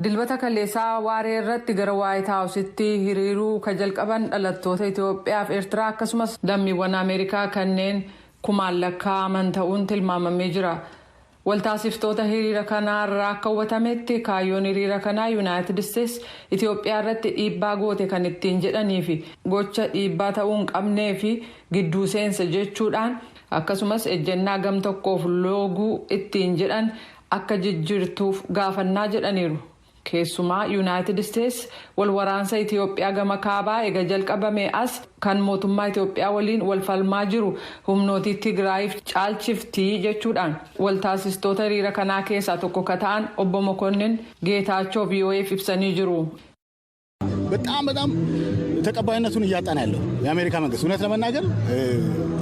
Dilbata kaleessaa waaree irratti gara Waayit Haawusitti hiriiruu ka jalqaban dhalattoota Itoophiyaa fi Eertiraa akkasumas lammiiwwan Ameerikaa kanneen kumaan lakkaa'aman ta'uun tilmaamamee jira. Waltaasiftoota hiriira kanaa irraa akka hubatametti, kaayyoon hiriira kanaa Yuunaayitid Isteets Itoophiyaa irratti dhiibbaa goote kan ittiin jedhanii fi gocha dhiibbaa ta'uu hin qabnee fi gidduu seensa jechuudhaan, akkasumas ejjennaa gam tokkoof looguu ittiin jedhan akka jijjiirtuuf gaafannaa jedhaniiru. Keessumaa Yuunaayitid Isteets wal waraansa Itiyoophiyaa gama kaabaa ega jalqabame as kan mootummaa Itiyoophiyaa waliin wal falmaa jiru humnootii Tigraayiif caalchiftii jechuudhaan waltaasistoota hiriira kanaa keessaa tokko ka ta'an obbo Mokonnin Geetaachoo VOAf ibsanii jiru. በጣም በጣም ተቀባይነቱን እያጣ ነው ያለው የአሜሪካ መንግስት። እውነት ለመናገር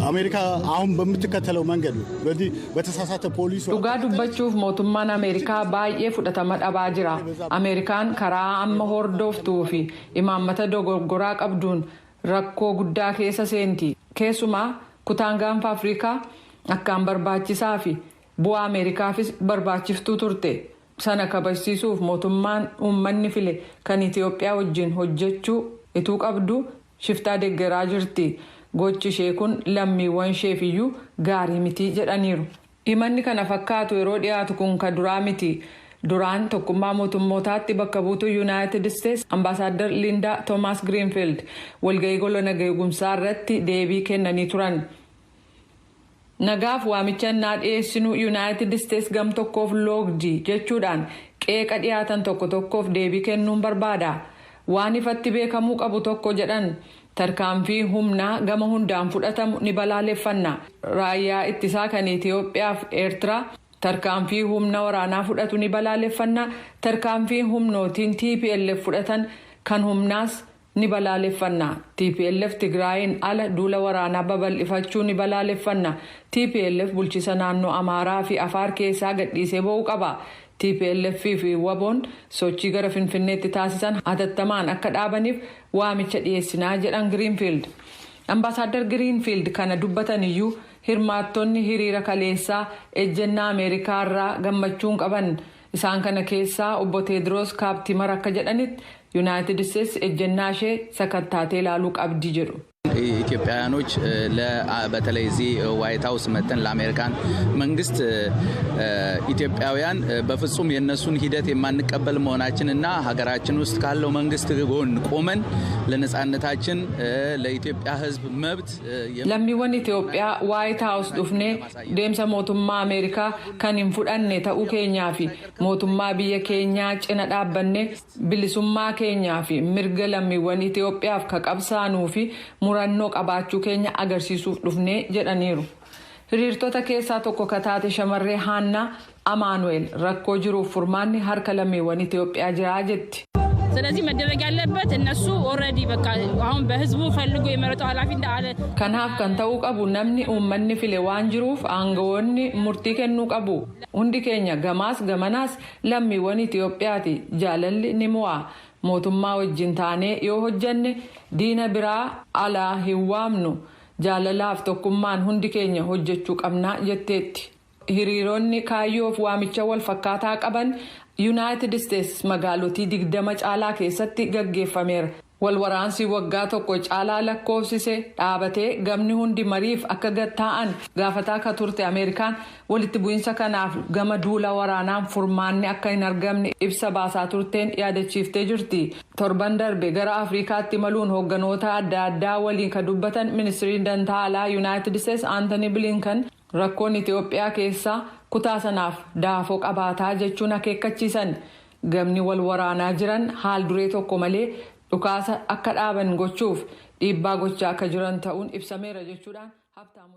አሜሪካ አሁን በምትከተለው መንገድ በዚህ በተሳሳተ ፖሊሲ Dhugaa dubbachuuf, mootummaan Ameerikaa baay'ee fudhatama dhabaa jira. Ameerikaan karaa amma hordoftuu fi imaammata dogoggoraa qabduun rakkoo guddaa keessa seenti. Keessumaa kutaan Gaanfa Afrikaa akkaan barbaachisaa fi bu'aa Ameerikaafis barbaachiftuu turte. Sana kabajsiisuuf mootummaan uummanni file kan Itiyoophiyaa wajjin hojjechuu ituu qabdu shiftaa deeggaraa jirti. Gochi ishee kun lammiiwwan isheefiyyuu gaarii miti jedhaniiru. Himanni kana fakkaatu yeroo dhiyaatu kun ka duraa miti. Duraan Tokkummaa Mootummootaatti bakka buutuu Yuunaayitid Isteets Ambaasaaddar Liindaa Toomaas Giriinfiild walga'ii gola nageegumsaa irratti deebii kennanii turan. Nagaaf waamicha innaa dhiyeessinu Yuunaayitid Isteets gam tokkoof loogdi jechuudhaan qeeqa dhiyaatan tokko tokkoof deebii kennuun barbaada. Waan ifatti beekamuu qabu tokko jedhan, tarkaanfii humnaa gama hundaan fudhatamu ni balaaleffanna. Raayyaa ittisaa kan Itiyoophiyaa fi Eertiraa tarkaanfii humna waraanaa fudhatu ni balaaleffanna. Tarkaanfii humnootiin TPLF fudhatan kan humnaas ni balaaleffanna. TPLF Tigraayin ala duula waraanaa babal'ifachuu ni balaaleffanna. TPLF bulchiisa naannoo Amaaraa fi Afaar keessaa gadhiisee ba'uu qaba. TPLF fi WBOn sochii gara Finfinneetti taasisan hatattamaan akka dhaabaniif waamicha dhiyeessinaa jedhan Giriinfiild. Ambaasaadar Giriinfiild kana dubbatan iyyuu, hirmaattonni hiriira kaleessaa ejjennaa Ameerikaa irraa gammachuun qaban. Isaan kana keessaa obbo Teediroos Kaaptimar akka jedhanitti, Yuunaayitid Isteets ejjennaa ishee sakattaatee ilaaluu qabdi jedhu. ኢትዮጵያውያኖች በተለይ እዚህ ዋይት ሀውስ መጥተን ለአሜሪካን መንግስት ኢትዮጵያውያን በፍጹም የእነሱን ሂደት የማንቀበል መሆናችን እና ሀገራችን ውስጥ ካለው መንግስት ጎን ቆመን ለነጻነታችን ለኢትዮጵያ ሕዝብ መብት Lammiiwwan Itoophiyaa Waayit Haawus dhufnee deemsa mootummaa Ameerikaa kan hin fudhanne ta'uu keenyaa fi mootummaa biyya keenyaa cina dhaabbannee bilisummaa keenyaa fi mirga lammiiwwan Itoophiyaaf ka qabsaanuu fi murannoo qabaachuu keenya agarsiisuuf dhufnee jedhaniiru. Hiriirtota keessaa tokko ka taate shamarree Haannaa Amaanu'eel rakkoo jiruuf furmaanni harka lammiiwwan Itoophiyaa jiraa jetti. ስለዚህ መደረግ ያለበት እነሱ ኦልሬዲ በቃ አሁን በህዝቡ ፈልጎ የመረጠው ኃላፊ እንዳለ Kanaaf kan ta'uu qabu, namni uummanni file waan jiruuf aangawoonni murtii kennuu qabu. Hundi keenya gamaas gamanaas lammiiwwan Itoophiyaati. Jaalalli ni mo'a. Mootummaa wajjin taanee yoo hojjanne diina biraa alaa hin waamnu. Jaalalaaf tokkummaan hundi keenya hojjechuu qabnaa jetteetti. Hiriironni kaayyoof waamicha wal fakkaataa qaban Yuunaayitid Isteets magaalotii 20 caalaa keessatti gaggeeffameera. Walwaraansi waggaa tokko caalaa lakkoofsise dhaabatee gamni hundi mariif akka gatta'an gaafataa akka turte Ameerikaan, walitti bu'iinsa kanaaf gama duula waraanaan furmaanni akka hin argamne ibsa baasaa turteen yaadachiiftee jirti. Torban darbe gara Afrikaatti imaluun hoogganoota adda addaa waliin kan dubbatan ministiriin dantaa alaa Yuunaayitid Isteets Aantanii Bilinkan, rakkoon Itiyoophiyaa keessaa kutaa sanaaf daafoo qabaataa jechuun akeekkachiisan. Gamni wal waraanaa jiran haal duree tokko malee dhukaasa akka dhaaban gochuuf dhiibbaa gochaa akka jiran ta'uun ibsameera jechuudhaan Habtaamu.